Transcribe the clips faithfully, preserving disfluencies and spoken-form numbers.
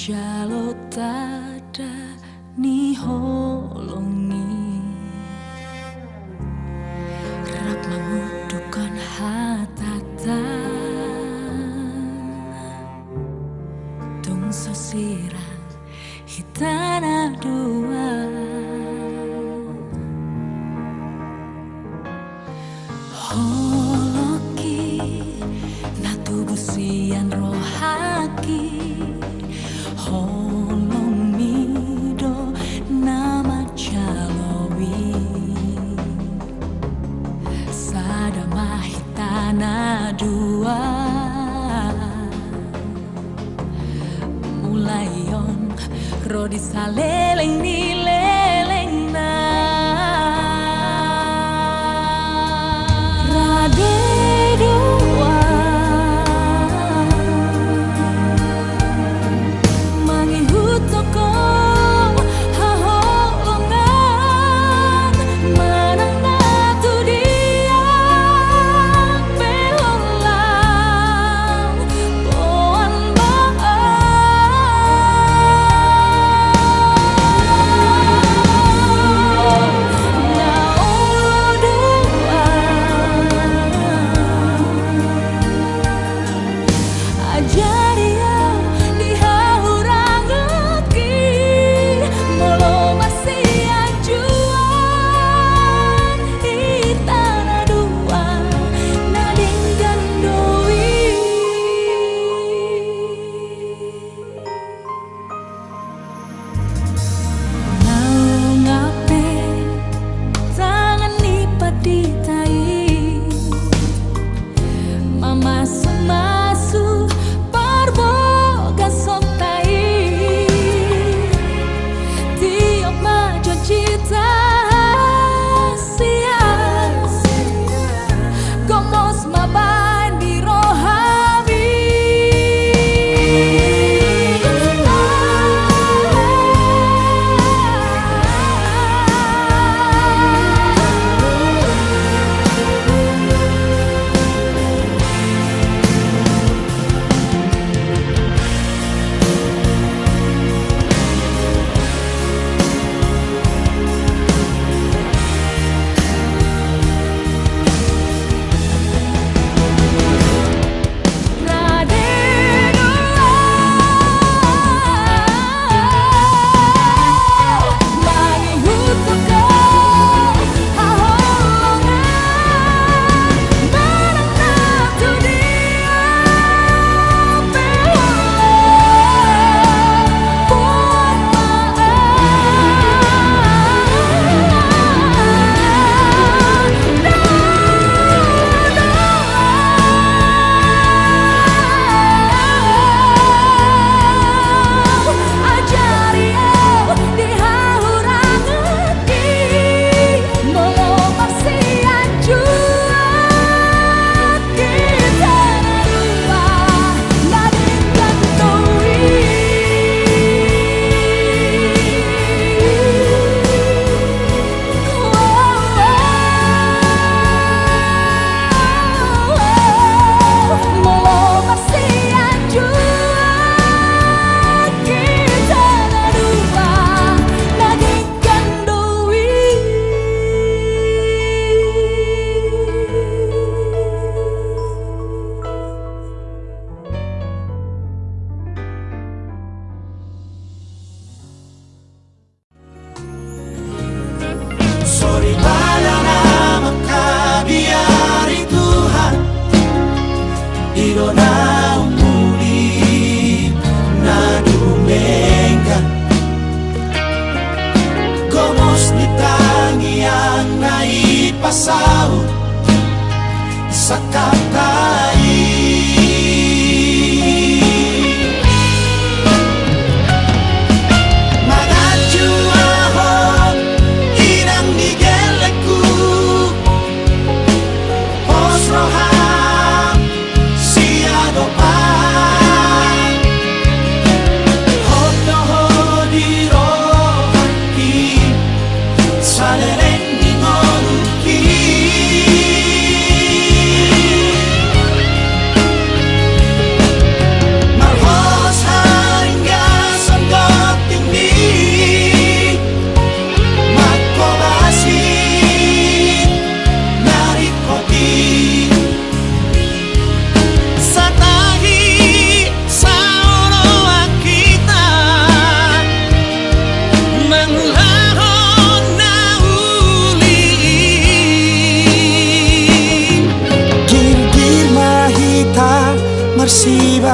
Jalo tanda ni holong i, rap mangundukhon hatanta. Tung so sirang hita na dua. Holongki na tubu sian rohangki, holongmi do na manjalo i. Sada ma hita na dua. Mulai on ro di saleleng ni lelengna. Rade dua mangihuthon haholongan manang na tu dia pe holan. Ajari au di hahurangki, molo masianjuan hita na dua na denggan do i. Naung hape tangan ni pandita i mamasumasu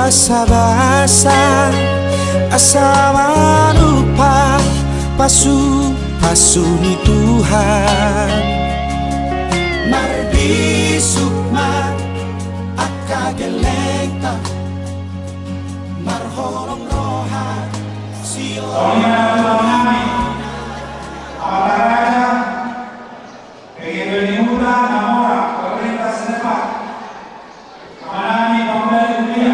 Basabasa asa manumpak pasupasu ni Tuhan. Marbisuk ma angka gellengta, marholong roha si. Songon i ma tulang nami, amanta raja, pengembel ni huta na mora, pemerintah setempat, amanami pangula ni huria.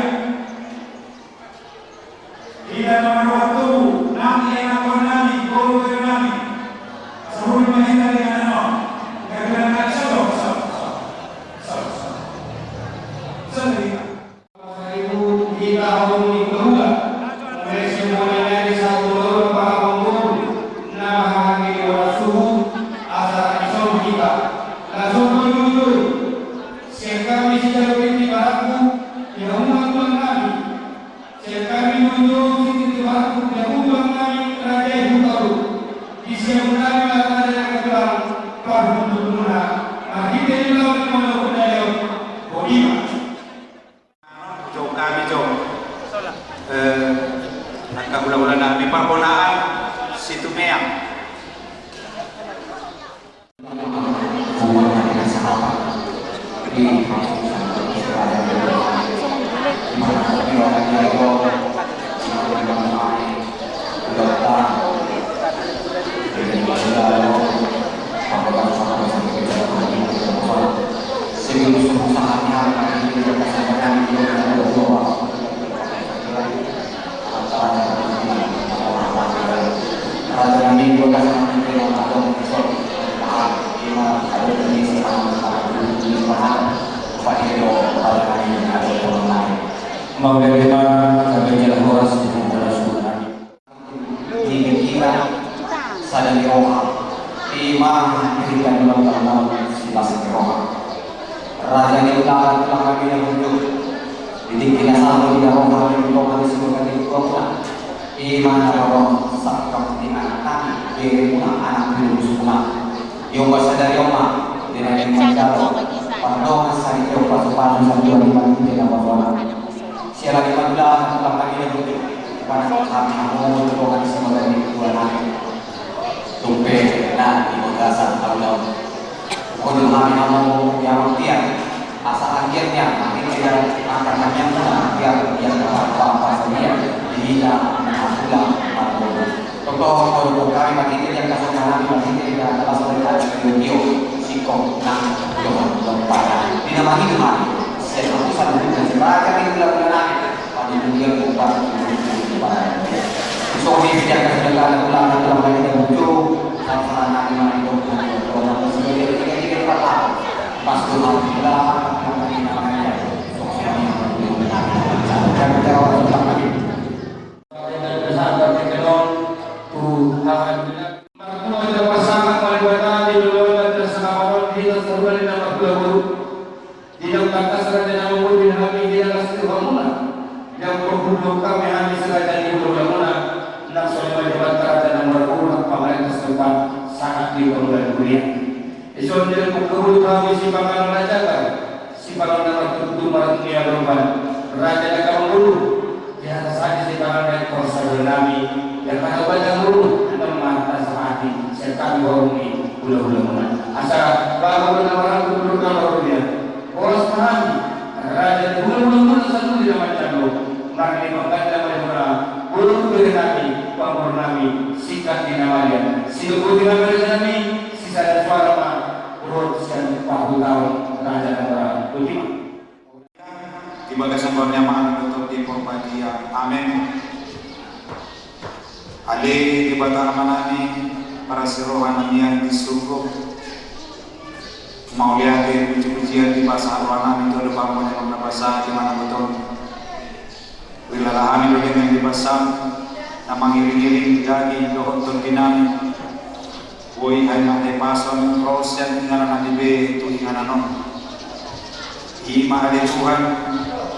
Hita na marroha tubu, nang ianakhon nami, boru boru nami. Asa hurang ma hita di inganan on. Gabe na solo, solo, solo, solo. Solo hita. Saribu hita hamu ni hulahula. Mulai sian bona nari sahat tu lolo pahabongboru. Na haha ni bona suhu. Asa ison hita. Langsung tu jujur. Sian hami sijalo pinti barangku. Di hamu tulang nami. Sian hami jujur sititi barangku di hamu tulang nami raja i hutaru. Di siamun nami ma raja na ketulang parhundulmuna. Marhite di laut di molo hunda leon. Bodi ma. Jong hami jong. Eh, angka hulahula nami parbonaan Situmeang. Mauliate ma, gabe jala horas di hita. Di hita sada ni roha, ima hita na mangkatai silas ni roha. Raja ni ulaon, tulang nami na burju. Di tingki na sahali na roha ni roha ni sibukan ni roha. Ima na roha sangkap di anak nami, bere muna, anak bere muna. Di omba sadari omba, di na di manjalo. Pardongan sari omba supasu sari dua lima di na roha. Siala ni madula, tulang nami na burju. Pada hami hamu, tulang nami, sibukan ni roha nami. Tung pe na di bagasan taula on. Ungkon do hami hamu di amang tiar. Asa anggiat nian, anggiat nian, angka tangiang na tiar, tiar na pampa senian, di hita na hula marboru. Tongtong, ungkon do hami marhite di angka songon hami marhite di angka las dari tio, singkop nang dohot dompara. Di na mangido hami, sian hamu saluhutna, raja ni hulahula nami. Di na tangkas raja na mangulahon hami di atas ni rohamuna, jala parhundul hami hami si raja ni hulahulamuna, nang songon i ma di amanta raja na marboru nang pamarenta setempat sahat di pangula ni huria. Dison dilehon hami sipanganon na jagar, sipanganon na martutu marhite ni alomban, raja na hula ni boru. Di hata sadi sipanganon na ingkon sadari nami, di hata baca mulu, andang ma tasahati sian hami boru ni hulahulamuna. Asa baru na marangkup dulu na baru dia. Horas ma hami, raja ni hulahulamuna saluhut na manjalo, marlipatan na malimbur, boru bere nami, panggur nami, singkat ni na malian, sidok boti na malian nami, sisada suara ma, dohot sian pahutaon raja na marangkup. Boti ma. Di bagasan goar ni Ama, Anak dohot Tondi Porbadia. Amen. Ale Debata Amanami, marasi roha nami na di surgo. Mauliate, pujipujian dipasahat roha nami tu adopanMu, Amang na basa di mana botong. Hurilala hami do dengan di basaM, na mangiringiring daging dohot tondi nami. Boi hami manghahipason ro sian inganan nami be tu inganan on. I ma ale Tuhan,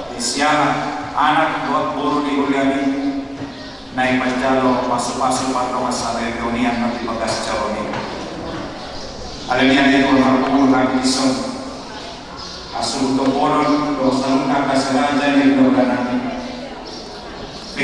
di siala anak dohot boru ni huriaMi, na i manjalo pasupasu pardongan saripeon i na di bagas jaloonMi. Ale nian ale Tuhan, marpungu hami dison. Asa tu bolon dohot saluhutna angka raja ni hulahula nami.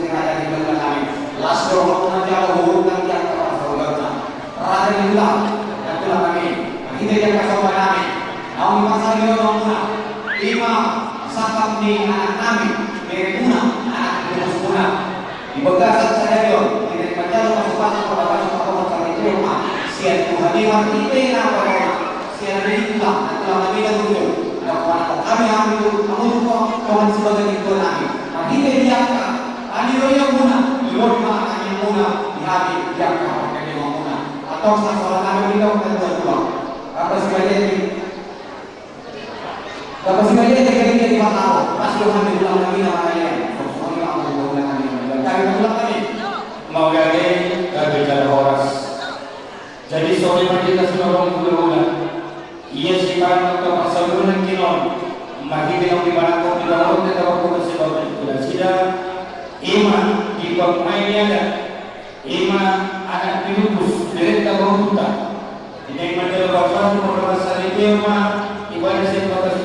si raja ni hulahula nami. Las do hamu manjalo huhut nang di angka parsaulanta. Raja ni hula, nantulang nami, marhite di angka somba nami, naung diparsaripeon hamuna, i ma sangkap ni anak nami, beremuna, anak ni umusmuna. Di bagasan sadari on, di na manjalo pasupasu parbagason parbagason saripeon ma sian Tuhan i marhite na parona. Sian i ma, nantulang nami na burju, na hupanangkok hami hamu tu, hamu tu ho, songon sibaga ni tua nami. Marhite di angka pangidoion muna, dilehon ma tangiang muna di hami di angka partangiangon muna. Antong sasora nami di ho, nantulang. Rap sibahen i, rap sibahen i, jadi jadi pataro. Pas tu hami tulang nami na mangalehon. Songon i ma hamu tulang nami na mangalehon. Kami tulang nami. Mauliate, gabe jala horas. Jadi songon i ma di hita sian hulahula. Ia sipanganon tu parsaulanta nangkin on, marhite naung dipanganon di baoa ni tabar kuda sibaoa ni kuda nasida, i ma di pamuhai ni adat, i ma anak ni umus, berenta boruta. Di na manjalo pasupasu parbagason saripeon ma, ibana sian bagas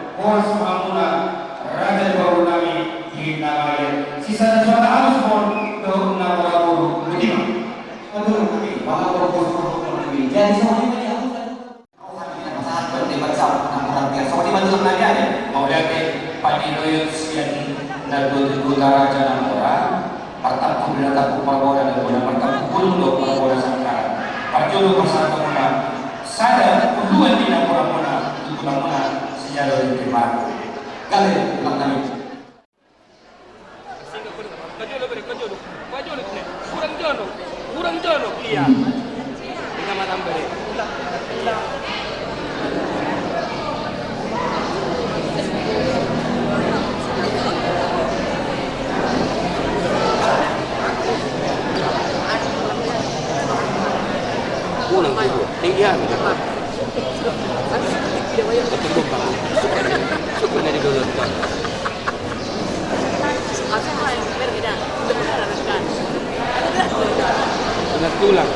Horas ma hamuna raja ni boru nami di Nabagen. Sisada suara halus ma on dohot na mura boru. Botima. Aduh, nami, mangapor boru nami. Jadi songon i ma di hamu. Mauliate, padidohon sian na dua tutu raja na mora, martampuk di na tampuk marbona na bona, martampuk bulung do marbona sangkar. Parjolo pasahaton muna sada uluan ni na mora muna, tutu na muna, sijalo di timarku. Gale, ulang nami. Pajolo, bere, pajolo. Pajolo, ne. Kurang jolo. Kurang jolo. Iya. Kita matang, bere. Kurang jolo. Tinggi amat. Betul, Bang. Suka, suka dari dulu, Bang. Tulang-tulang.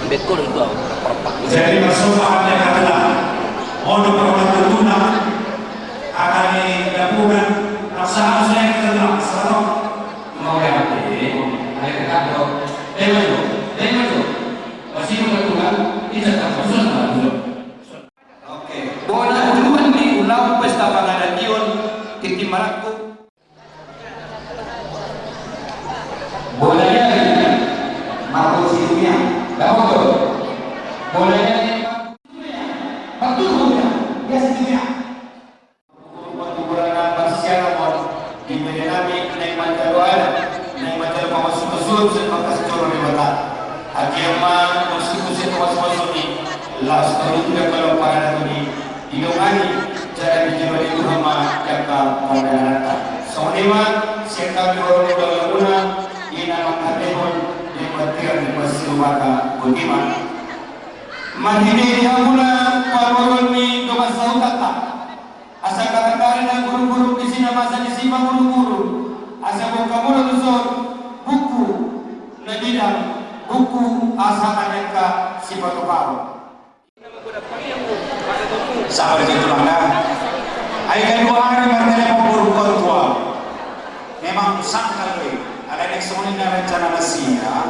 Bekol itu, perpak. Jadi, masuk apa yang kata? Mau diperbuat tuntunan, akan dilakukan, rasa harusnya kita bilang, serta Mauliate, ale Ricardo, dai ma jo, dai ma jo. Pasingot ma Tuhan, i jatah khusus ma Tuhan. Oke, bona uluan ni ulaon pesta pangadaion tintin marangkup. Bona ia, marangkup si dunia. Dapot do. Bona ia, marangkup si dunia. Marangkup si dunia. Ia si dunia. Patuburan na marsiaramon di bere nami naeng manjalo adat, naeng manjalo pamasumasu sian bagas joro Debata. Agia ma masumasu sian pamasumasu i, laos taruhon do molo paradaton i didongani jala dijalo ni Tuhan ma di angka pandahananta. Songon i ma sian hami horong ni hulahula muna, i na manghatehon di partingkian ni Parsilumbata. Botima. Marhite di hamuna pamoruon ni dongan sahutanta. Asa karangan na gurung-gurung disi na masa disi mangurung-urung. Asa bungka muna tuson buku na bidang buku asa anakka sipatupaon. Sabar jo tulang da. Ai kadua ari martelepon borungkon tu au. Memang sangkal do i. Alai naeng songon i na rencana na sia.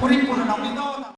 Puripur na naung di tona.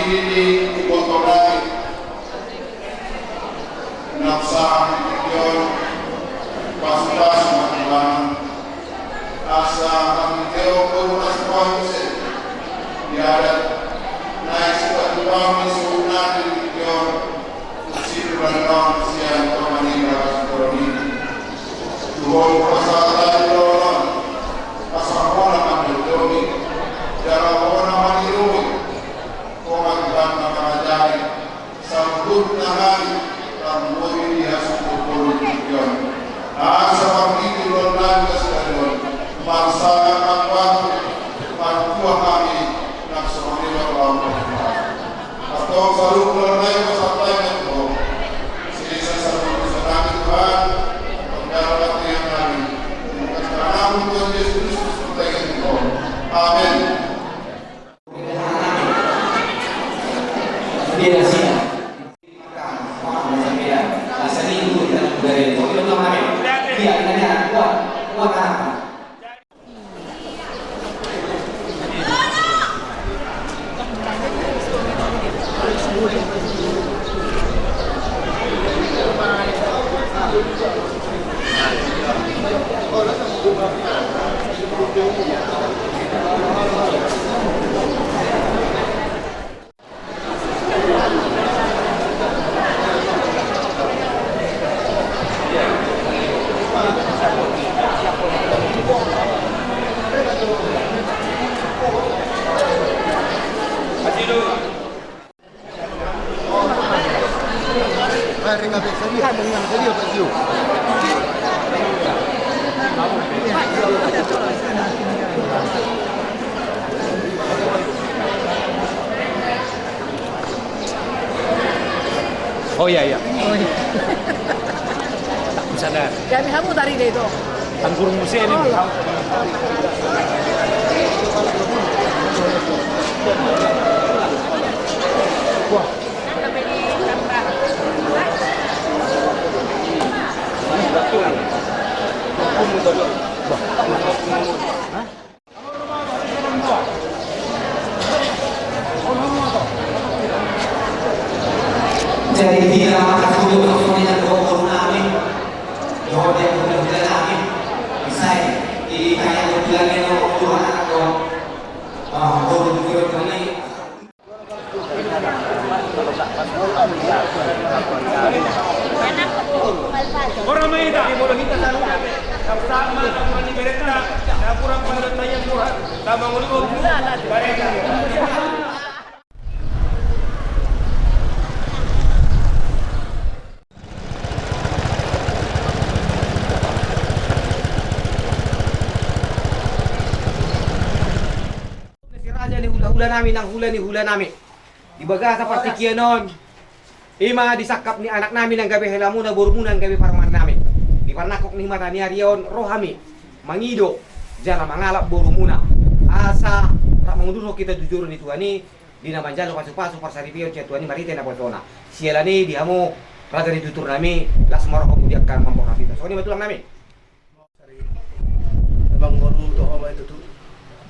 Ini iboto nami, nang sahat di tingki on, pasupasu ma Tuhan, asa marhite on boru na so roha muse di adat na i sipajumpang ni suhut nami di tingki on. Sian tonga ni bagas ni ulaon i, tu ho hupasahat hami ulaon on, asa hona mandomi, jala hona mangidomi, ho ma Tuhan na mangajari saluhutna hami, tarlumobi di hasuhuton ni tingki on. Asa marhite ulaon nami sadari on, marsangap ma Tuhan, martua hami, nang songon i ma ulaon. Antong saluhut na lae, pasahat hami ma tu ho. Sesa saluhut urusan nami Tuhan, antong jalo ma tu hami. Di muka ni Anakmu Tuhan Jesus Kristus, martangiang hami tu ho. Amen. Oh iya, iya. Oh, iya. Tak sadar. Jadi kamu tadi deh itu. Tangkurung muse ini. Oh, iya. Wah. Hah? Jadi, di dalam kasih untuk semuanya, doa untuk nami. Doa dia untuk nami. Bisa, di kaya untuk bilang, ya, doa untuk anak, doa. Ah, doa untuk nami. Ora ma hita, molo hita saluhutna pe, sahat ma napuran ni berenta, napuran pandohan na ias roha, na mangolihon tu berenta. Si raja ni hulahula nami nang hula ni hula nami. Di bagasan partingkian on, i ma di sangkap ni anak nami nang gabe helamuna, borumuna nang gabe parumaen nami. Di parnangkok ni mata ni ari on ro hami mangido jala mangalap borumuna, asa rap mangunduruhon hita tu joro ni Tuhan i, di na manjalo pasupasu parsaripeon sian Tuhan i marhite naposona. Siala ni i di hamu raja ni tutur nami, las ma rohamu di angka mamboan hita. Songon i ma tulang nami. Amangboru, toho ma i tutu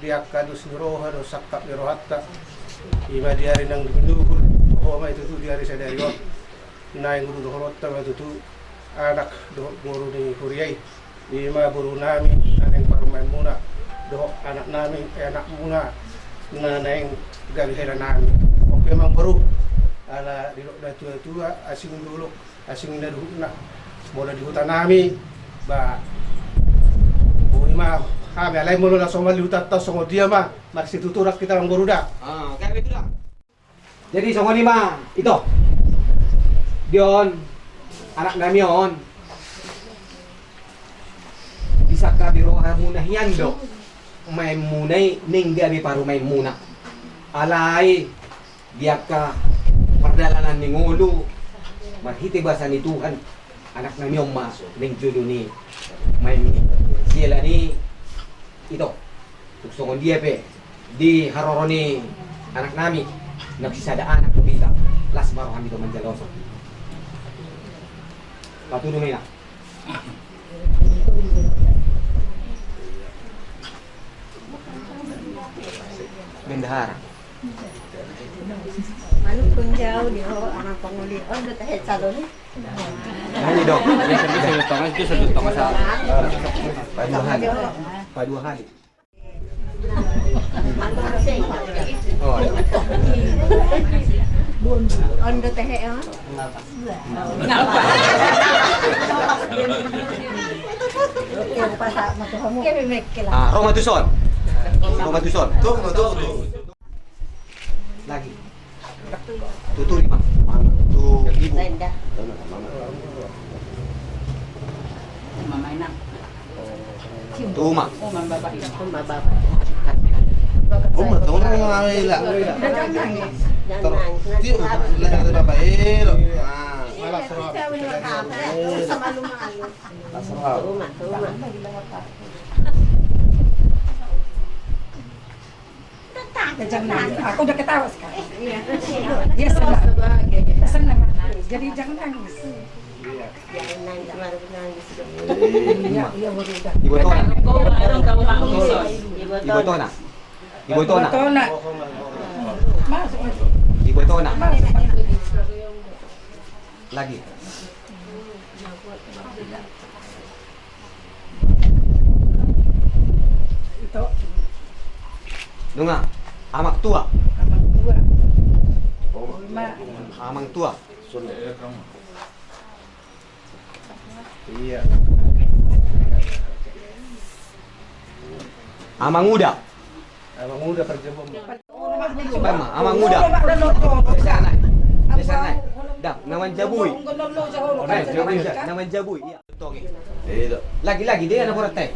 di angka dos ni roha dohot sangkap ni rohanta. I ma di ari nang di minggu, toho ma i tutu di ari sadari on. Naeng hudohononta ma tutu anak dohot boru ni huria i. I ma boru nami na naeng parumaenmuna, dohot anak nami, eh, anakmuna na naeng gabe hela nami. Oke, amangboru, ala didok natuatua, asing dolok, asing na dohot na. Molo di huta nami, ba, boi ma hami, alai molo na somal di hutanta songon dia ma marsituturan hita, amangboru, da. Ah, gabe tulang. Jadi songon i ma, ito. Di on, anak nami on. Disangkapi rohamuna hian do maenmuna i naeng gabe parumaenmuna. Alai di angka pardalanan ni ngolu, marhite basa ni Tuhan, anak nami on ma naeng jolo ni maenmuna i. Siala ni i, ito. Tung songon dia pe di haroro ni anak nami, na sisada anak do hita, las ma rohami do manjalosa. Patudu ma, Inang. Bendahara. Manuk pun jauh di ho, anak panguli. Oh, udah tahe calon ni. Ini dong. Biasa, biasa di tengah, biasa di tengah sa-, paduahan. Paduahan. Oh, iya. Ondo tehe, ya? Oke, pas sama tuh kamu. Oke, memekil. Ah, Roma tuson. Roma tuson. Tuh, tuh, tuh. Lagi. Tutu lima. Tutu ibu. Mama enak. Tu uma. Uma bapak. Uma bapak. Uma tu uma ila. Jangan nangis. Jangan nangis. Nanti leher bapak elo. Nah. Malas roh. Sama lu malu. Malas roh. Uma, uma. Jangan nangis. Aku udah ketawa sekarang. Iya. Dia senang. Dia senang. Jadi jangan nangis. Jangan nangis, baru nangis. Iya, iya, baru udah. Ibu Tona. Ibu Tona. Ibu Tona. Ibu Tona. Masuk, masuk. Ibu Tona. Masuk, masuk. Lagi. Nunga, amak tua. Amak tua. Amak tua. Iya. Amak muda. Amak muda kerja. Bang, Amak muda. Biasa naik. Biasa naik. Dah, na manjabui. Naik, na manjabui. Iya. Lagi-lagi dia anak orang teh.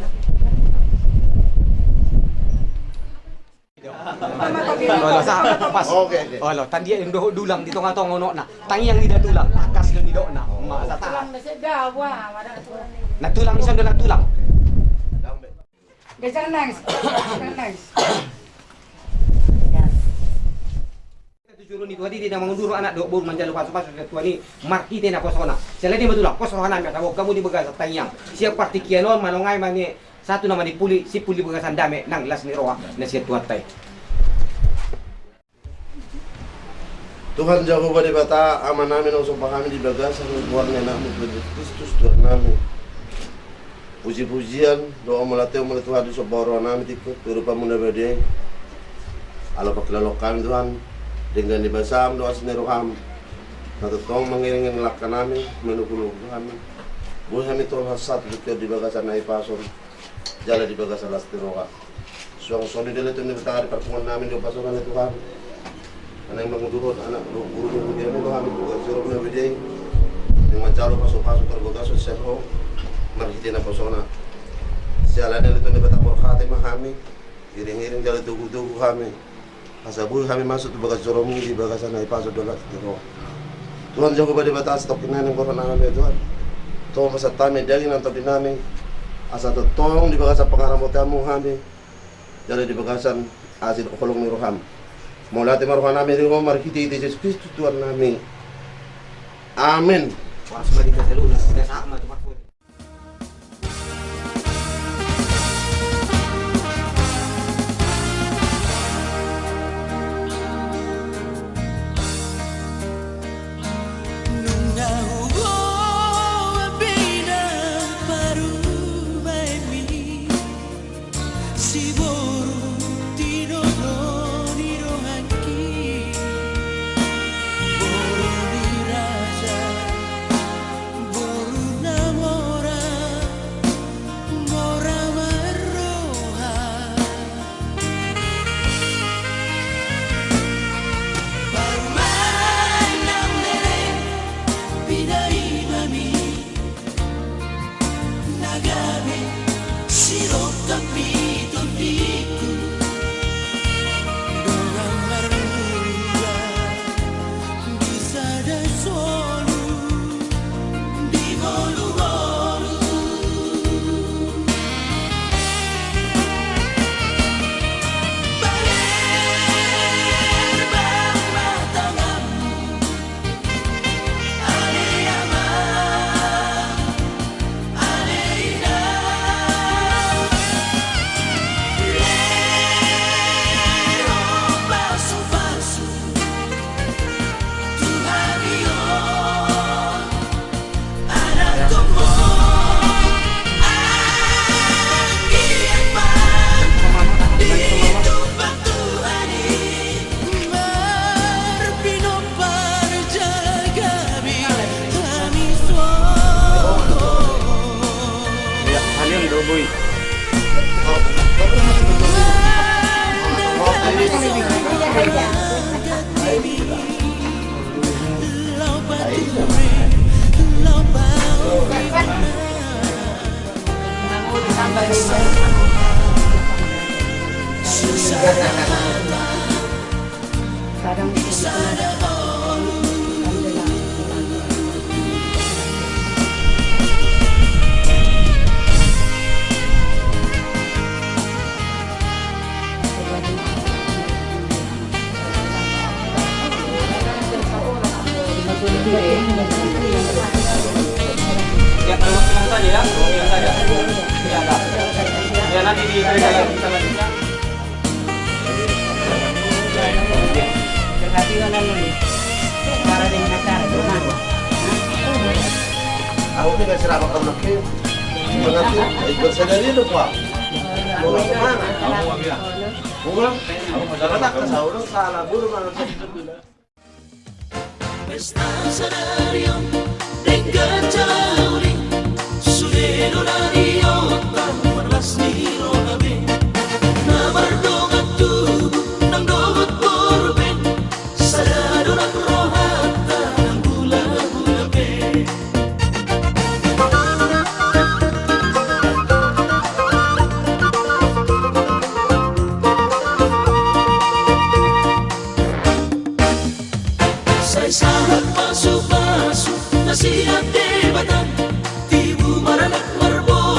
Olo, sa-, pas. Oke, oke. Olo, tandiak yang dohot dulang di tonga-tonga onokna. Tangiang ni da tulang, tangkas do nidokna. Masa tahan. Na tulang, ison do na tulang. Jangan nangis, jangan nangis. Tujuron ni Tuhan i, di na mangundurhon anak dohot boru manjalo pasu-pasu sian Tuhan i, marhite naposona. Siala ni i ma tulang, pos rohanami asa boan hamu di bagasan tangiang. Sian partingkian on manongai ma i, sahat tu na manimpuli, simpul di bagasan dame nang las ni roha na sian Tuhanta i. Tuhan Jahowa Debata, Amanami, naung somba hami di bagasan goar ni Anakmu Tuhan Jesus Kristus Tuhannami. Puji-pujian dohot mauliate ma di Tuhan, disomba rohanami tingkos tu rupaMu na badia i. Ala pangkilalahon hami Tuhan, denggan ni basaM dohot asi ni rohaM na tongtong mangiring-iring langkanami, manuhuk-nuhuk hami. Boi hami tolhas sahat tu tingki on di bagasan hahipason jala di bagasan las ni roha. Suang songon i do ale Tuhan Debata di parpunguannami di ombas on ale Tuhan. Naeng mangundurhon anak boru-boru di hami, hami tu bagasan joro-Mu na badia i. Naeng manjalo pasu-pasu parbogason sian Ho marhite naposona. Siala ni i ale Tuhan Debata, borhat ma hami, iring-iring jala togu-togu hami. Asa boi hami masuk tu bagas joro-Mu di bagasan hahipason dohot las ni roha. Tuhan Jahowa Debata, satongkin nai naeng borhat hami Tuhan. Tongtong pasahat hami daging nang tondinami. Asa tongtong di bagasan pangaramotionMu hami. Jala di bagasan asi dohot holong ni rohaM. Mauliate ma rohanami di Ho marhite-hite Jesus Kristus Tuhannami. Amen. Nunga huboan be inang parumaenmi, siboru tinodohon ni rohangki, boru ni raja, boru na Ya, kalau bilang saja ya, bilang saja. Ya, dah. Ya, nanti di kerja lagi. Aku tinggal serapat kau nak ke. Mengerti? Eh, bersadari itu, Pak. Mau kemana? Pulang? Karena tak kesal, salah guru mana? Pesta sadari on denggan jala uli, sude do na diontang marlas ni roha be. Na mardongan tubu nang dohot boru pe, sada do nang rohanta nang hulahula pe. Sai sahat pasupasu na sian Debata, tibu maranak marboru.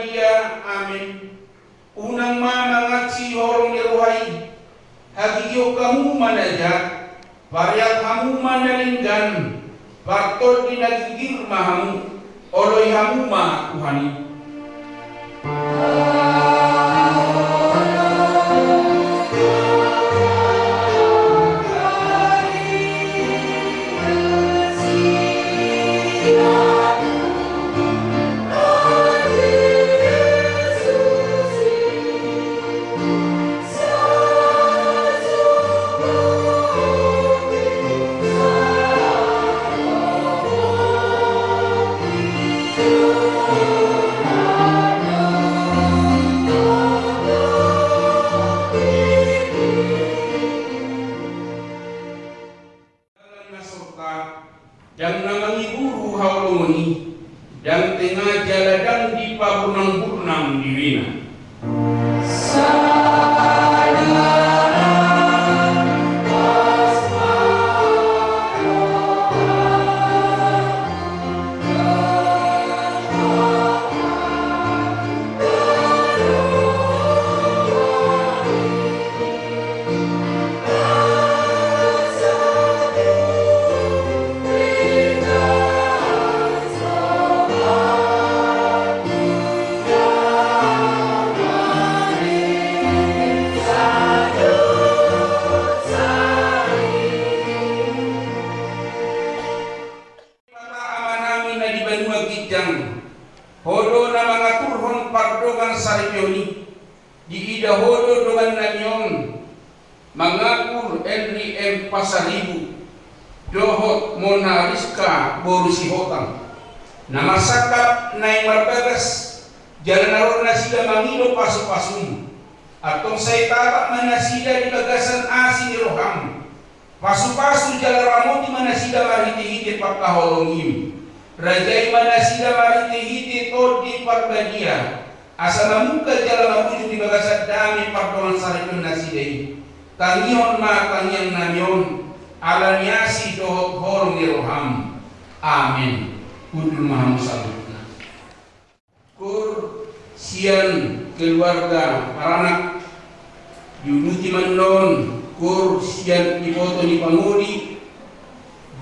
Ia, amen. Unang ma mangansi holong ni roha i. Hagigihon hamu ma na jat, pareak hamu ma na denggan, partondi na ginggir ma hamu, oloi hamu ma Tuhan i. Dalan na sorta, ndang na mangiburu haholongon i, ndang tenga jala ndang dipaburnangburnang dirina. Debata Amanami na di banua ginjang, Ho do na mangaturhon pardongansaripeon i. Diida Ho do dongannami on mangatur Henry M Pasaribu dohot Mona Rizka boru Sihotang, na marsangkap naeng marbagas jala na ro nasida mangido pasupasum. Antong sai tatap ma nasida di bagasan asi ni roham. Pasupasu jala ramoti ma nasida marhitehite pangkaholongim. Rajai ma nasida marhitehite Tondi Parbadia, asa mamungka jala mangujung di bagasan dame pardongansaripeon nasida i. Tangihon ma tangiangnami on, ala ni asi dohot holong ni roham. Amen. Hundul ma hamu saluhutna. Kur sian keluarga paranak, diuduti ma annon kur sian iboto ni pangoli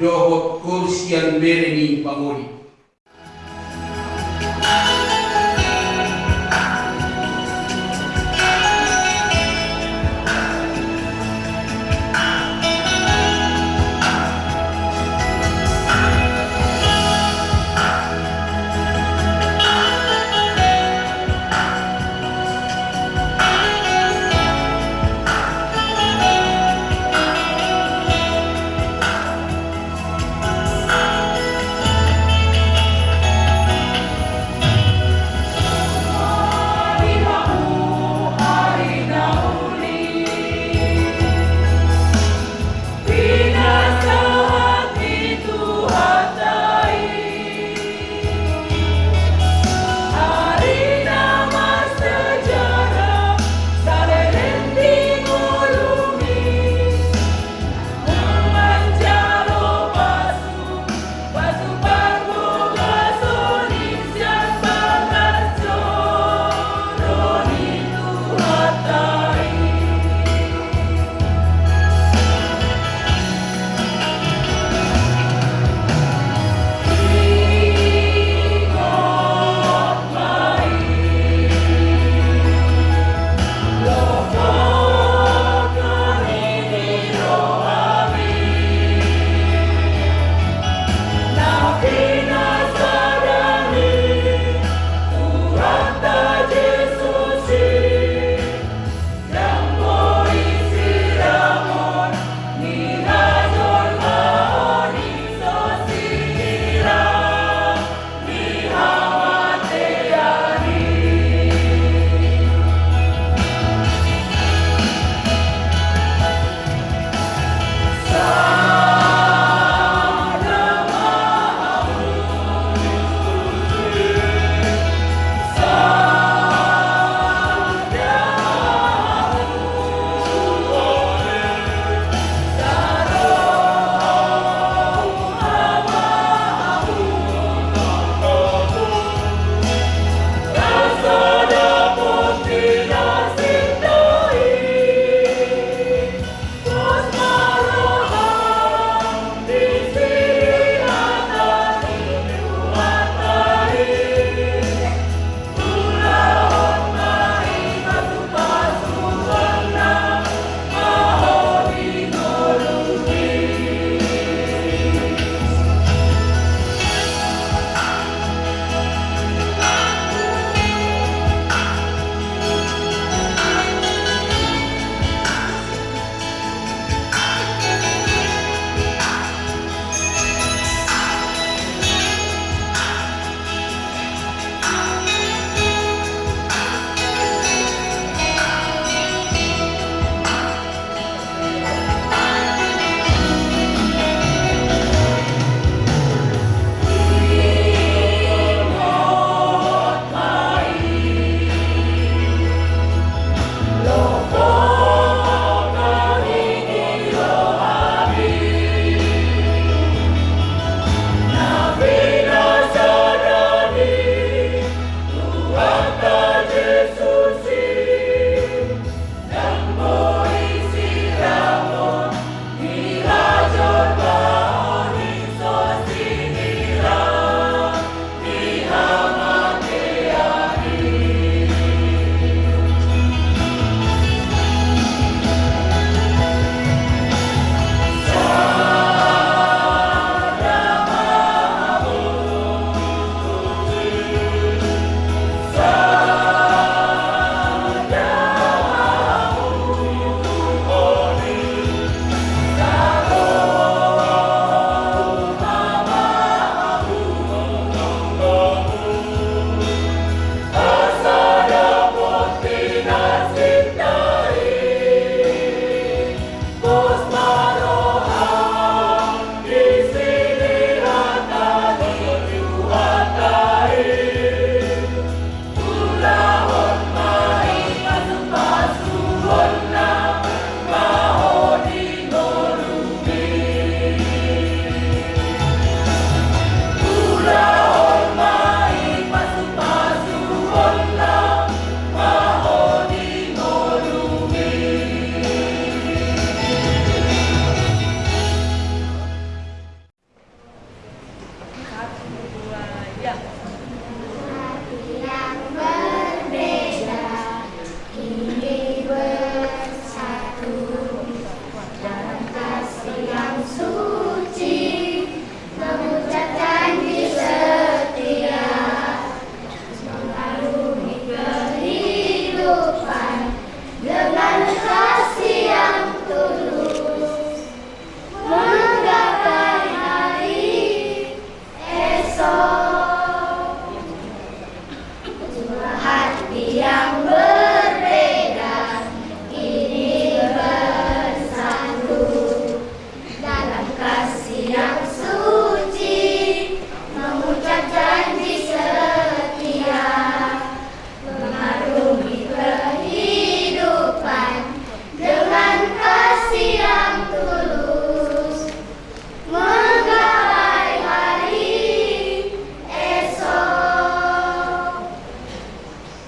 dohot kur sian bere ni pangoli.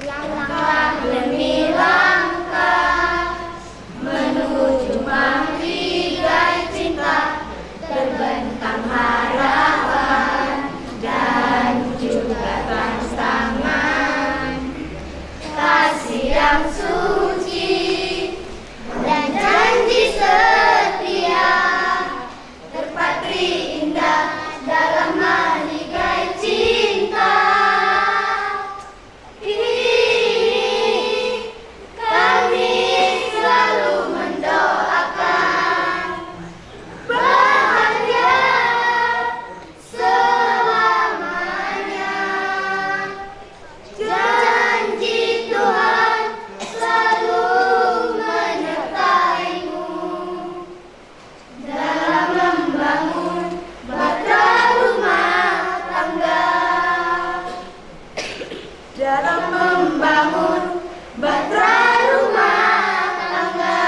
Langkah demi langkah menuju menghigai cinta, terbentang harapan dan juga tantangan. Kasih yang suci dan janji setia terpatri indah dalam menghigai cinta. Ini kami selalu mendoakan bahagia selamanya. Janji Tuhan selalu menyertaimu dalam membangun bahtera rumah tangga. Dalam membangun bahtera rumah tangga.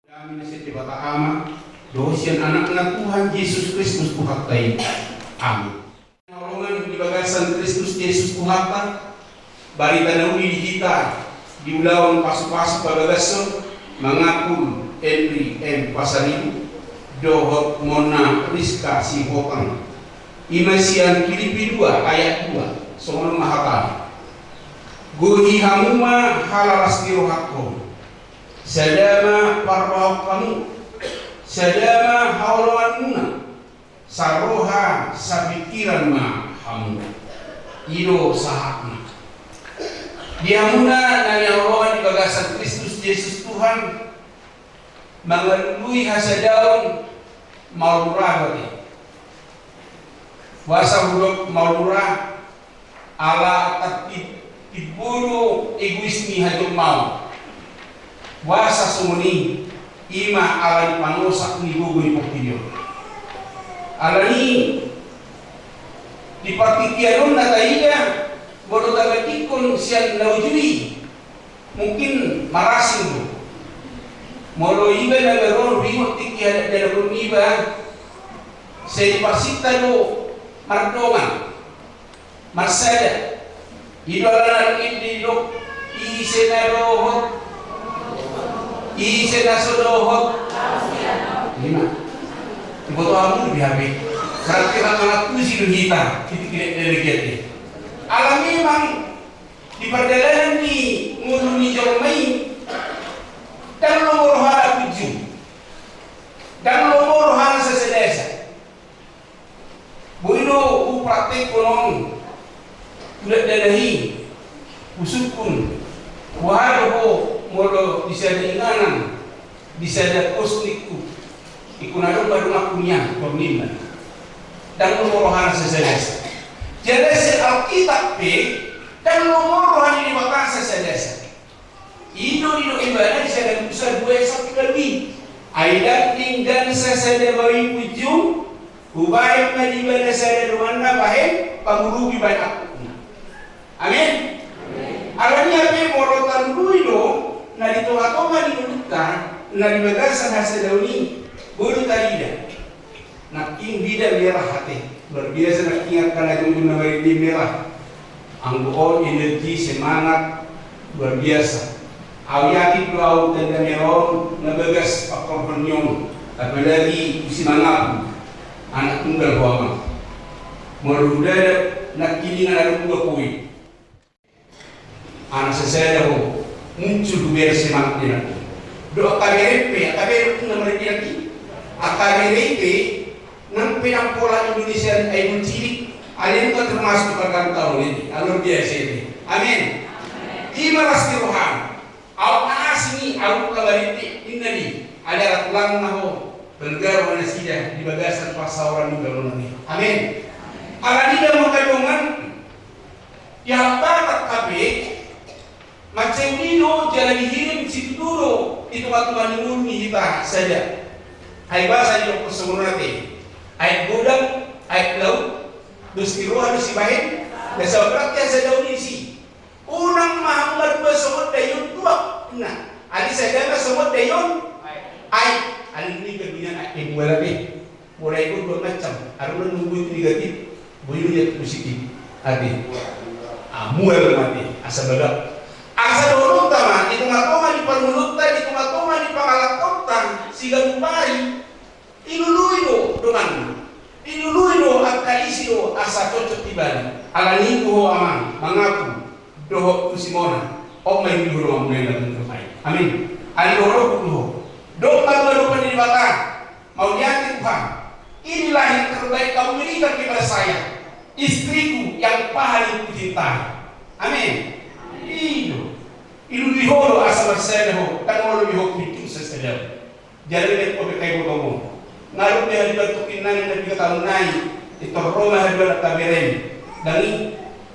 Dame ni sian Debata Ama dohot sian Anakna Tuhan Jesus Kristus Tuhanta i. Amin. Haholongan di bagasan Kristus Jesus Tuhanta, barita na uli di hita di ulaon pasupasu pabagason mangapul Henry M Pasaribu dohot Mona Rizka Sihotang. I ma sian Pilipi dua ayat dua, songon on ma hatana: Gohi hamu ma halalas ni rohangkon, sada ma parrohaon hamu, sada ma haholonganmuna, saroha sapingkiran ma hamu. I do sahatna. Di hamuna na nihaholongan di bagasan Kristus Jesus Tuhan, mangalului hasadaon maol mura do ate. Boasa hudok maol mura? Ala tartib, timbo do egois ni hajolmaon. Boasa songon i? I ma ala ni panosak ni gogo ni portibi on. Alani i, di partingkian on na taida, molo tagantikkon sian na uju i, mungkin marasing do. Molo iba na baru ringot tingki hadat-, dalan on iba, sai diparsinta do mardongan, marsada. I do alana dung i didok, ise na dohot, ise na so dohot. I ma. Diboto hamu do di hape. Berarti anak tusi do hita, hita tidak demikian. Ala memang di pardalanan ni ngolu ni jolma i, ndang lomo rohana punjung, ndang lomo rohana sasada-sada. Boi do hupraktekkon on tu dakdanak i, husungkun, boha do ho molo di sada inganan, di sada kos ningku, ingkon adong ma donganku nian, ninna. Ndang lomo rohana sasada-sada. Jala sian Alkitab pe, ndang lomo roha ni Debata sasada-sada. I do didok ibana di sada Musa dua ayat sampulu ualu i: Ai ndang denggan sasada baoa i punjung, hubahen ma di ibana sada donganna bahen pangurupi bahen angkupna. Amin. Alani i hape molo taundui do na di tonga-tonga ni ngolunta na di bagasan hasadaon i, boi do tarida. Nangkin bida merah ate. Luar biasa nangkin angka na jongjong na marende merah. Anggo on energi, semangat luar biasa. Au yakin do au tanda merah on na bagas pangkorhon ni on. Apalagi tusi mangapul. Anak tunggal ho amang. Molo huda nangkin inganan dua poin. Anak sasada ho, muncul hubereng semangat di anak. Dohot angka bere pe, angka bere pe na marende nangkin. Angka bere pe, nang pe ndang pola Indonesia, ai muncul i, alai nunga termasuk di pargaulan on i, luar biasa i. Amin. I ma las ni rohana. Aut na asing i, aut na marende, ninna i. Alai ala tulangna ho, bergaro ma nasida di bagasan parsaoran ni ulaon on. Amin. Alani i, damang dongan, di hata Batak hape, mansai uli do jala dihirim situtu do di tongatonga ni ngolu ni hita sada. Ai boasa didok songon on ate? Aek godang, aek laut, dos ni roha, dos ni bahen. Na saberarti asa dao ni si. Unang ma hamu marua songon daion tuak, ninna. Alai sada ma songon daion aek. Alani i, gabe nian aek mual ate. Mulai on dua macam, adong na nunga itu negatif, boyu nian positif. Ate. Ah, mual ma ate, asa bagak. Asa dohononta ma, di tongatonga ni parngoluonta, di tongatonga ni pangalakonta, siganup ari, ilului do donganna. Ilului do angka isi do asa cocok ibana. Alani i tu ho amang, mangaku, dohot tu si Mona, on ma ilului donganmuna i na tung tu ai. Amin. Alani i dohononku tu ho. Dok ma tu adopan ni Debata. Mauliate Tuhan, inilah yang terbaik kamu berikan kepada saya, istriku yang paling kucintai. Amin. I do. Ilului ho do asa marsada ho, ndang molo di ho pintu sasada. Jala dibaen ho pe kai botong on. Ngalung be hadibantuk inna na piga taon nai, itor ro ma hadiban angka berem. Ndang i.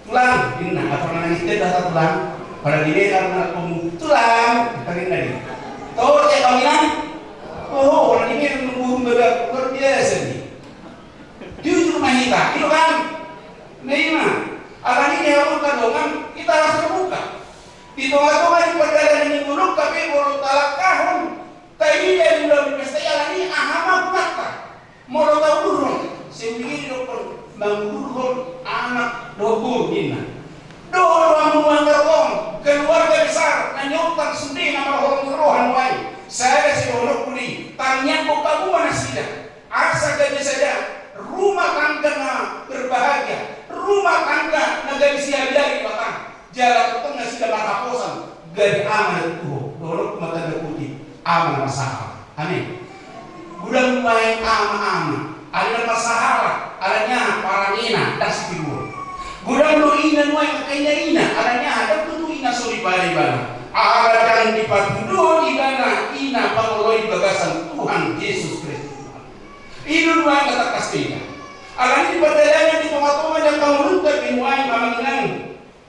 Tulang, ninna, apa pernah nangis dia dah tulang? Pada dia kan anak kamu, tulang, kita ninna dia. Tahu dia kawin? Oh, orang ini nunggu rumah dah, luar biasa nih. Jujur ma hita, itu kan? Nah, ima. Alani i, hamu angka dongan, kita harus terbuka. Di tongatonga ni pardalanan ni ngolunta pe, molo talangkahon, taida di ulaon ni pesta i, alani i, aha ma gunanta? Molo taudurhon, sembingin didokkon mangudurhon anak dohot boru, ninna. Dohot hamu nuaeng, keluarga besar na niontang sude na marholong ni roha nuaeng, sada sidohononku do i, tangianghon hamu ma nasida, asa gabe sada rumah tangga na berbahagia, rumah tangga na gabe siabiari Debata. Jala tongtong nasida marhaposan, gabe ama na tutu ho, dohononku ma tanda kutip, ama na marsahalat. Amin. Godang nuaeng ama-ama, alai na marsahalat, alani aha? Parangena ndang sitiruon. Godang do ina nuaeng angka ina-ina, alani aha? Ndang tutu ina soripada ibana. Ala ndang dipatuduhon ibana ina pangoloi bagasan Tuhan Jesus Kristus Tuhan. I do nuaeng na tangkas hita. Alani i, di pardalanan, di tongatonga ni angka ngolunta pe nuaeng, amang inang,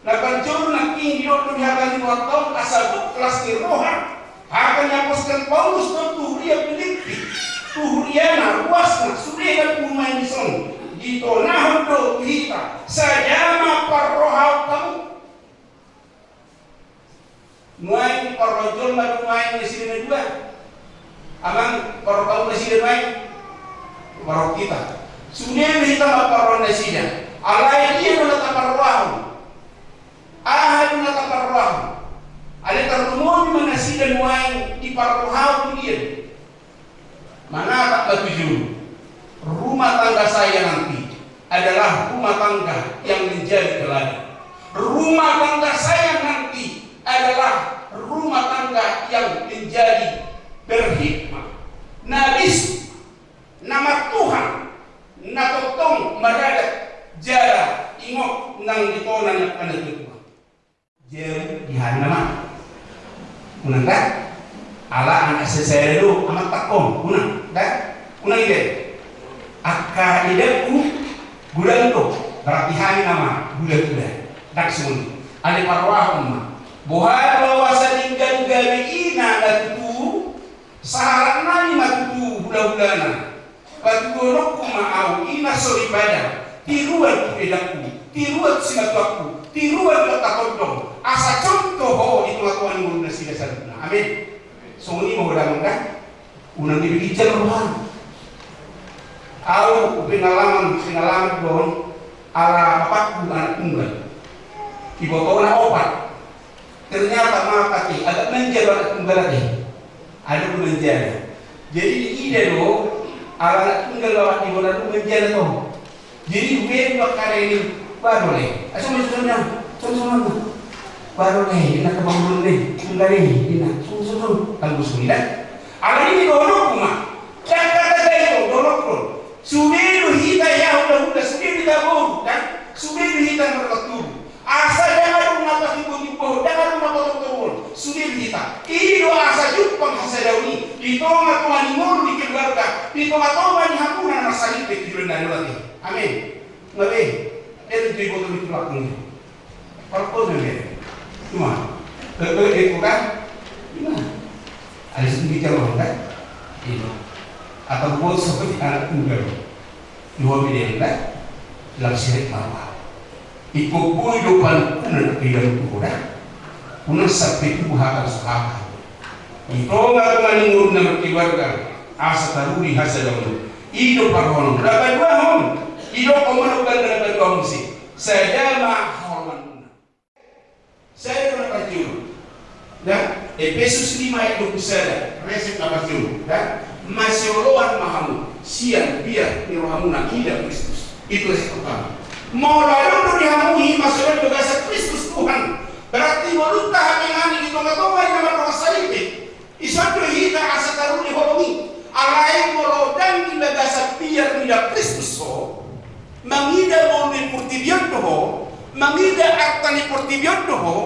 na parjolo nangkin didok do di hata ni Tuhanta on, asa gok las ni roha. Hata ni apostel Paulus do tu huria Pilippi, tu huriana, ruasna, sude na tubu nuaeng dison, ditonahon do tu hita, sada ma parrohaon hamu. Nuaeng diparrohahon jolma do nuaeng nasida na dua. Amang, parrohahon nasida nuaeng. Parrohahon hita. Sude do hita mamparrohahon nasida. Alai dia do na taparrohahon? Aha do na taparrohahon? Alai tarlumobi ma nasida nuaeng diparrohahon dia. Manatap ma tu jolo. Rumah tangga saya nanti adalah rumah tangga yang menjadi teladan. Rumah tangga saya nanti adalah rumah tangga yang menjadi berhikmat. Na bisuk, na martuhan, na tongtong maradat jala ingot nang di tona ni angka natuatua. Jabu di hami nama. Unang da? Ala anak sesere do amat takkon. Unang da? Unang ide. Angka idakku godang do. Berarti hami nama gula-gula. Ndang songon i. Alai parrohahon ma. Boha do asa denggan gabe ina na tutu? Sahalak nami ma tutu hula-hulana. Patuduhononku ma ahu ina soripada, tiruan tu edangku, tiruan tu simatuangku, tiruan tu angka tondong, asa contoh ho di tongatonga ni ngolu nasida saluhutna. Amin. Songon i ma ho damang da. Unang dibikin jam roham. Ahu pengalaman, pengalaman dohon ala bapakku anak tunggal. Ibotona opat. Ternyata mata pe agak manja do anak tunggal ate. Adong manjana. Jadi diida do ala anak tunggal lawan ibotona do manjana to. Jadi hubaen do angka na i, baru le. Aso ma susun na. Susun, susun. Baru le, ina ke bangun le. Tunggal le, ina. Susun, susun. Tanggu sumina. Ala ni dohononku ma. Jangka tagai do dohononku. Sude do hita ya hula-hula, sude do hita boru kan. Sude do hita marlaturu. Asa jangan Maka timbul-timbul, ndang adong na boto-boto on. Sude hita. I do asa jumpang hasadaon i di tonga-tonga ni ngolu, di keluarga, di tonga-tonga ni hamuna na marsaripe di bulan na dua i. Amin. Nga be. Itu di boto di tulang ini. Parpol na be. Cuma. Eh, eh, eh, bukan? Cuma. Ada sendiri calon, kan? Iya. Atau bos seperti anak tunggal. Dua bidang, kan? Lam sirik mama. Iko boi do panungkunan di dalam tubuh, da. Unang sampe tubuh hata so hata. Di tonga-tonga ni ngolu na markeluarga, asa taruli hasadaon. I do parhonon. Na paduahon. I do komono bangga na paduahon si. Sada ma haholongan. Sada do na parjolo. Da, Epesus lima ayat dua puluh sada, resep na parjolo, da, masioloan ma hamu sian biar ni rohamuna mida Kristus. Itu resep pertama. Molo adong do di hamu i masioloan bagasan Kristus Tuhan, berarti ngolunta hape nangkin di tonga-tonga ni na mardongan saripe. Ison do hita asa taruli holong i. Alai molo ndang di bagasan biar mida Kristus ho, mangida ngolu ni portibi on do ho, mangida arta ni portibi on do ho,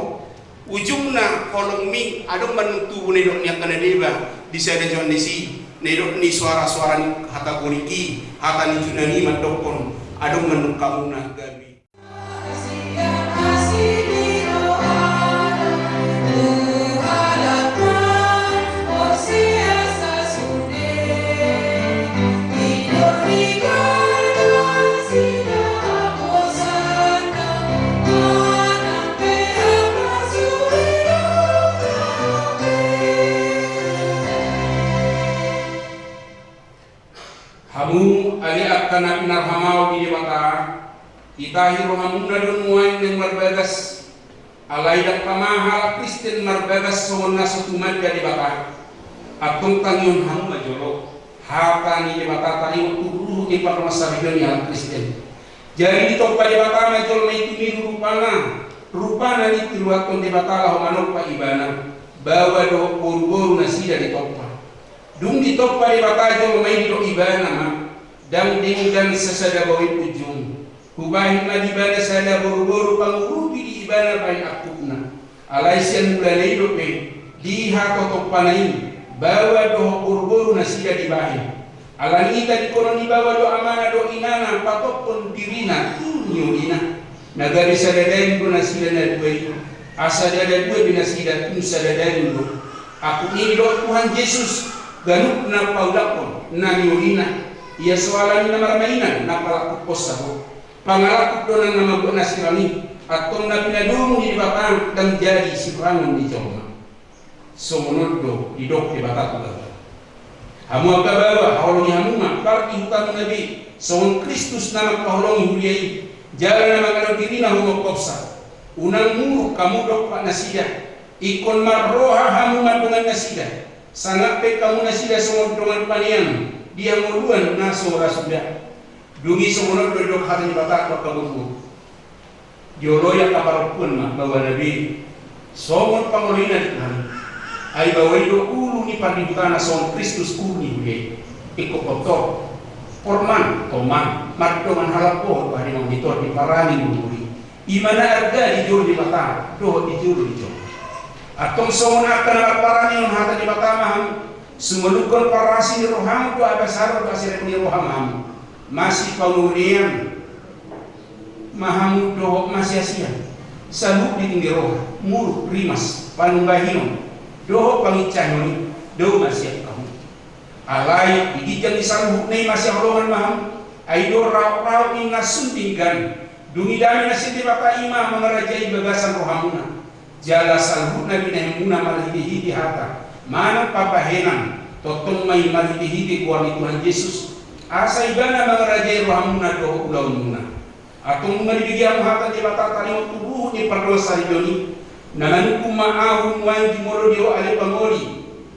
ujungna holongmi adong ma nunga tubu na nidok ni angka na deba di sada Johannes i, na nidok ni soara-soara ni hata Gorik i, hata ni Junani mandokkon, adong ma nunga hamuna gabe. Hamu ale angka na pinarhamaol ni Debata, itahi rohamuna do nuaeng naeng marbagas. Alai ndang tama halak Kristen marbagas songon na so tumanda Debata. Antong tangihon hamu ma jolo hata ni Debata taringot tu ruhut ni parmasaripeon ni halak Kristen. Jadi ditompa Debata ma jolma i tu niru rupana, rupana ni tiruathon Debata laho manompa ibana, baoa dohot boruboru nasida ditompa. Dung ditompa Debata jolma i didok ibana ma, ndang denggan sasada baoa i punjung. Hubahen ma di ibana sada boruboru pangurupi di ibana bahen angkupna. Alai sian mulana i dope, di hatotompana i, baoa dohot boruboru nasida dibahen. Alani i tadingkonon ni baoa dohot amana dohot inana patophon dirina tu niolina. Na gabe sada daging do nasida na dua i. Asa ndada dua be nasida, tung sada daging do. Angkup ni i didok Tuhan Jesus, ganup na paulakhon na niolina. Ia so alani na marmainan na palangkuphonsa do. Pangalangkup do nang na mambuat na sirang i. Antong na pinadomu ni Debata ndang jadi sirangon ni jolma. Songon on do didok Debata tu baoa. Hamu angka baoa, haholongi hamu ma pardihutamuna be songon Kristus na mangkaholongi huria i, jala na mangalehon dirina humophopsa. Unang muruk hamu dompak nasida. Ingkon marroha hamu mandongani nasida. Sangap pe hamu nasida songon dongan panean di hangoluan na so ra suda. Dung i songon on do didok hata ni Debata tu angka boruboru. Dioloi angka parompuan ma baoana be songon pangoloina di Tuhan i. Ai baoa i do ulu ni pardihutana songon Kristus ulu ni huria i. Ingkon tontu, porman, toman, mardongan halak bohot bahen ma monitor di parani ni boru i. I ma na arga di jolo ni Debata dohot di jolo ni jolma. Antong songon angka na marparani on hata ni Debata ma hamu. Sumalukhon parasi ni rohamu dohot habasaron dohot hasirep ni roha ma hamu. Masipamunean ma hamu dohot masiasian. Saluhut di tingki roha, muruk, rimas, panumbahinon dohot panginsahon i, dao ma sian hamu. Alai di ginjang ni saluhutna i masihaholongan ma hamu. Ai do raotrao ni na sun denggan. Dung i dame na sian Debata i ma mangarajai bagasan rohamuna. Jala saluhutna binahenmuna marhitehite hata manang pambahenan, tongtong ma i marhitehite goar ni Tuhan Jesus, asa ibana mangarajai rohamuna dohot ulaonmuna. Antong nunga dibege hamu hata ni Debata taringot tu ruhut ni pardongansaripeon i, na manungkun ma ahu nuaeng jumolo di ho ale pangoli,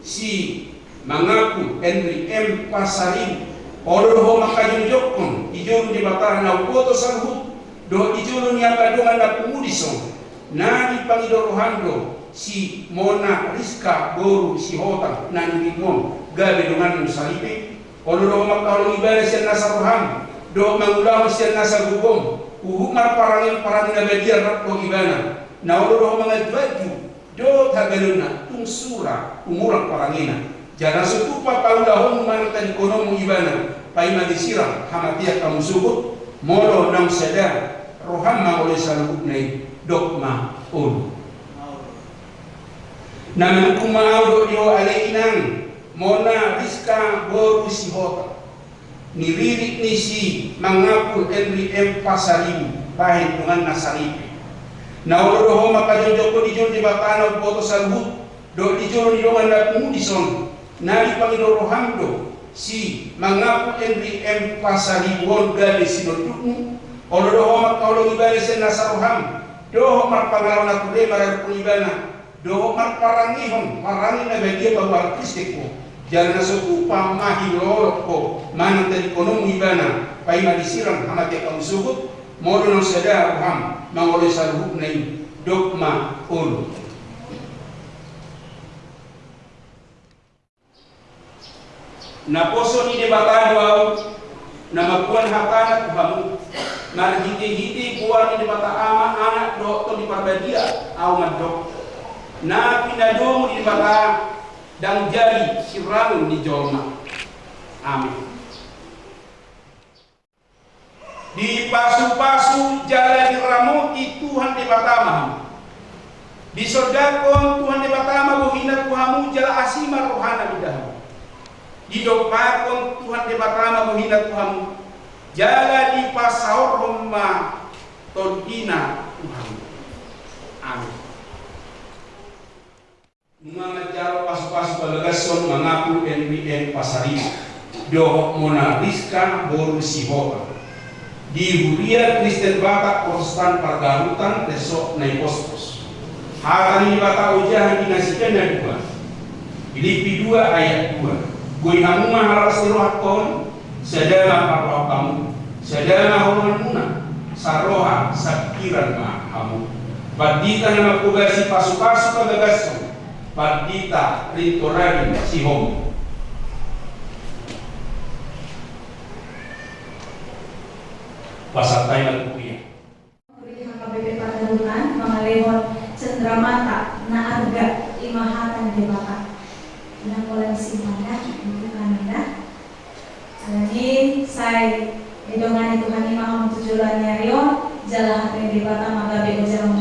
si Mangaku Henry M Pasaribu, olo do ho mangkajongjonghon di jolo ni Debata na umboto saluhut, dohot di jolo ni angka dongan na pungu dison, na dipangido roham do si Mona Rizka boru Sihotang na nilingmon gabe donganmu saripe. Olo do ho mangkaholongi ibana sian nasa roham, dohot mangulahon sian nasa gogom, huhut marparange-parange na badia rap dohot ibana. Na olo do ho manganju-anju dohot hagaleonna, tung sura umurang parangena. Jala na so tupa paulahonmu manang tadingkononmu ibana, paima disirang hamatean hamu sogot, molo naung sada roham mangoloi saluhutna i, dok ma olo. Na manungkun ma ahu dohot di ho ale inang, Mona Rizka boru Sihota, ni ririt ni si Mangapul Henry M Pasaribu, bahen donganna saripe. Na olo do ho mangkajongjongkon di jolo ni Debata na umboto saluhut, dohot di jolo ni dongan na pungu dison, na dipangido roham do si Mangapul Henry M Pasaribu on gabe sinondukmu. Olo do ho mangkaholongi ibana sian nasa roham, dohot marpangalaho na ture maradophon ibana, dohot marparangehon parange na badia paboa Kristen ho. Jala na so tupa mangoloi ho manang tadingkononmu ibana, paima disirang hamatean hamu sogot, molo naung sada roham mangoloi saluhutna i, dok ma olo. Naposo ni Debata do ahu, na mamboan hatana tu hamu, marhitehite goar ni Debata Ama, Anak dohot Tondi Parbadia, ahu mandok: Na pinadomu ni Debata ndang jadi sirangon ni jolma. Amen. Dipasupasu jala diramoti Tuhan Debata ma hamu. Disondangkon Tuhan Debata ma bohina tu hamu jala asi ma rohana mida hamu. Didompakkon Tuhan Debata ma bohina tu hamu jala dipasaorhon ma tondina tu hamu. Amin. Nunga manjalo pasupasu pabagason Mangapul Henry M Pasaribu dohot Mona Rizka boru Sihota di Huria Kristen Batak Protestan Pargarutan Resort Naipospos. Hata ni Debata ojahan di Nasiben na dua, Pilippi dua ayat dua: Boi hamu ma halalas ni rohangkon, sada ma parrohahon hamu, sada ma holonganmuna, saroha sapikiran ma hamu. Pandita na manghobasi pasupasu pabagason, Pandita Rintorarin Sihombing. Pasahat hami ma tu huria. Huria H K B P Pargarutan mangalehon cendramata na arga, i ma hata ni Debata. Unang pola disimpan da, dibuka da. Alani i sai didongani Tuhan i ma hamu tu joloan ni ari on, jala hata ni Debata ma gabe ojahan